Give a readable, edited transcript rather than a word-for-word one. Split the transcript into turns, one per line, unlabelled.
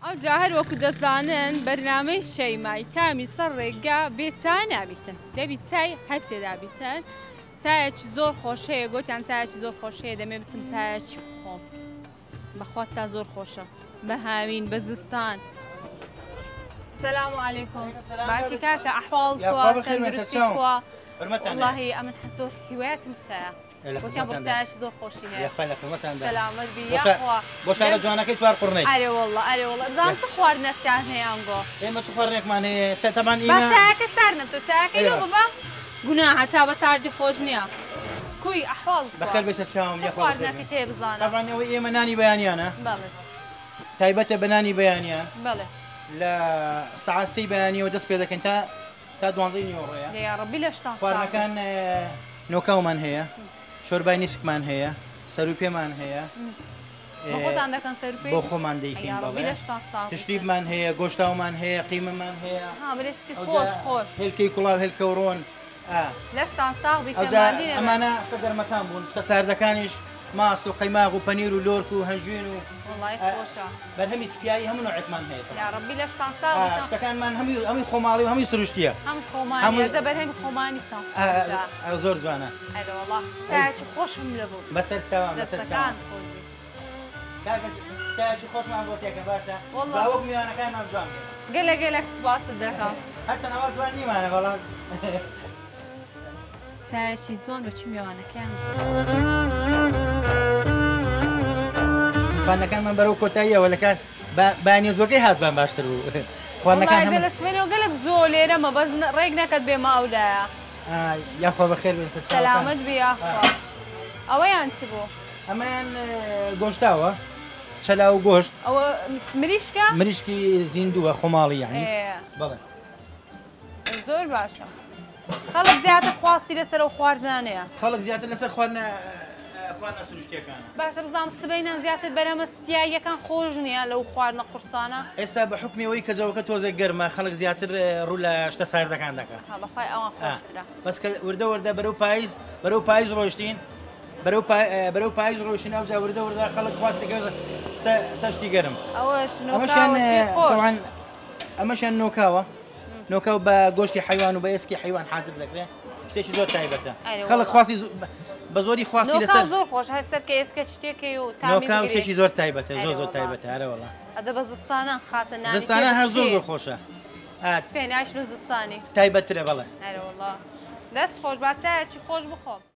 ئەوجا هەر وەکو دەزانن بەرنامەی شەیمای تامی سەر ڕێگا بێ چا نابیتن، دەبی چای هەر تێدا بیتن. چایەکی زۆر خۆش هەیە، گۆتیان چایەکی زۆر خۆش هەیە، دەمێ بچم چایەکی بخۆم. بەخوا چا زۆر خۆشە، بە هاوین بە زستان. سلام علیکم. باشی کاکە، ئەحواڵ
خوا تەندروستی
خوا؟ واللهی ئەمن زۆر هیوایەتم چایە. گوتیان بۆ چایەکی زۆر خۆشی هەیە.
یاخوا لە خزمەتاندا.
سەلامەت بی یاخوا.
بۆ شارە جوانەکەی چوار قوڕنەی.
ئەرێ واللە ئەرێ واللە. بزانم چ خواردنێکتان هەیە ئەنگۆ؟
ئێمە چ خواردنێکمان هەیە؟ تەبعەن ئێمە
با چایەکە سارد نەبتەوە، چایەکەی لۆ ببە. گوناحە چا بە ساردی خۆش نییە. کوی ئەحواڵ خوا؟
بەخێر بێی سەرچاوم
چ
یاخوا بەخێر بێی.
خواردنێکت هەیە بزانم؟
تەبعەن ئەوەی ئێمە نانی بەیانیانە.
بەڵێ.
تایبەتە بە نانی بەیانیان.
بەڵێ.
لە سەعات سێی بەیانیەوە دەست پێ دەکەین تا تا دوانزەی نیوەڕۆیە.
دە یاڕەبی لەشتان ساغ بێ.
خواردنەکان نۆکاومان هەیە، شۆربای نیسکمان هەیە، سەروپێمان هەیە.
بۆ خۆتان دەکەن سەروپێ؟
بۆ خۆمان دەیکەین بەڵێ. تشریبمان هەیە، گۆشتاومان هەیە، قیمەمان هەیە.
ها بلێ شتی خۆش خۆش.
هێلکەی کوڵاو، هێلکە و ڕۆن.
لەشتان ساغ بی
ئەوجا ئەمانە شتە گەرمەکان بوون، شتە ساردەکانیش ماست و قەیماغ و پەنیر و لۆرک و هەنجوین و
وەڵای خۆشە.
بەرهەمی سپیایی هەموو نەوعێکمان هەیە.
یاڕەبی لەشتان ساغ بی.
شتەکانمان هەمووی خۆماڵی و هەمووی سروشتییە.
هەم خۆماڵیە زە بەرهەمی خۆمانی چەند خۆشە.
زۆر جوانە.
ئەرێ وەڵا چایەکی خۆشم لە بوو.
بەسەر چاوان بەسەر چاوان.
دەستەکانت خۆش بی.
کاکە چایەکی خۆشمان بۆ تێکە باشە.
وەڵا.
با وەک میوانەکانمان جوان بێ.
گەلە گەلەک سوپاست دەکەم.
هەرچەند ئەوە جوان نیمانە بەڵام.
چایەکی جوان وەکی میوانەکەیان جوان.
خواردنەکانمان بەرەو کۆتاییەوە لە کات بەیانیە زۆکەی هاتبان باشتر بوو. خواردنەکان
وەڵای لە سبەینەوە گەلەک زۆ لێرەمە بەس ڕێک نەکەت بێمە ئەولایە.
یاخوا بەخێر بێن سەرچاوەکان.
سەلامەت بی یاخوا. ئەوەیان چ بوو؟
ئەمەیان گۆشتاوە، چەلاو گۆشت.
ئەوە مریشکە؟
مریشکی زیندووە خۆماڵی یعنی. بەڵێ.
زۆر باشە. خەڵک زیاتر خواستی لەسەر ئەو خواردنانەیە.
خەڵک زیاتر لەسەر خواردنە سروشتیەکانە.
باشە بزانم سبەینان زیاتر بەرهەمە سپیاییەکان خۆش نییە لەو خواردنە قورسانە؟
ئێستا بە حوکمی ئەوەی کە جەوەکە تۆزێک گەرمە خەڵک زیاتر ڕوو لە شتە ساردەکان دەکات.
ها بەخوای ئەوان خۆشترە.
بەس کە وردە وردە بەرەو پاییز بەرەو پاییز ڕۆیشتین بەرەو پاییز ڕۆیشتین ئەوجا وردە وردە خەڵک خواست دەکەوێت سەر شتی گەرم.
ئەوەش نۆکاوە خۆش.
ئەمەشیان نۆکاوە. نۆکاو بە گۆشتی حیوان و بە ئێسکی حیوان حازر دەکرێت، شتێکی زۆر تایبەتە. خەڵک خواستی بە زۆری خواستی لەسەر
زۆر خۆش هەر سەر کە ئێسکە شتێکی و تامی
نۆکاو شتێکی زۆر تایبەتە، زۆر زۆر تایبەتە. ئەرێ وەڵا.
ئەدە بە زستانە خاتە نانی
زستانە هەر زۆر زۆر خۆشە.
پێناش لە زستانی
تایبەتترە بەڵێ.
ئەرێ وەڵا. دەست خۆش با چایەکی خۆش بخۆم.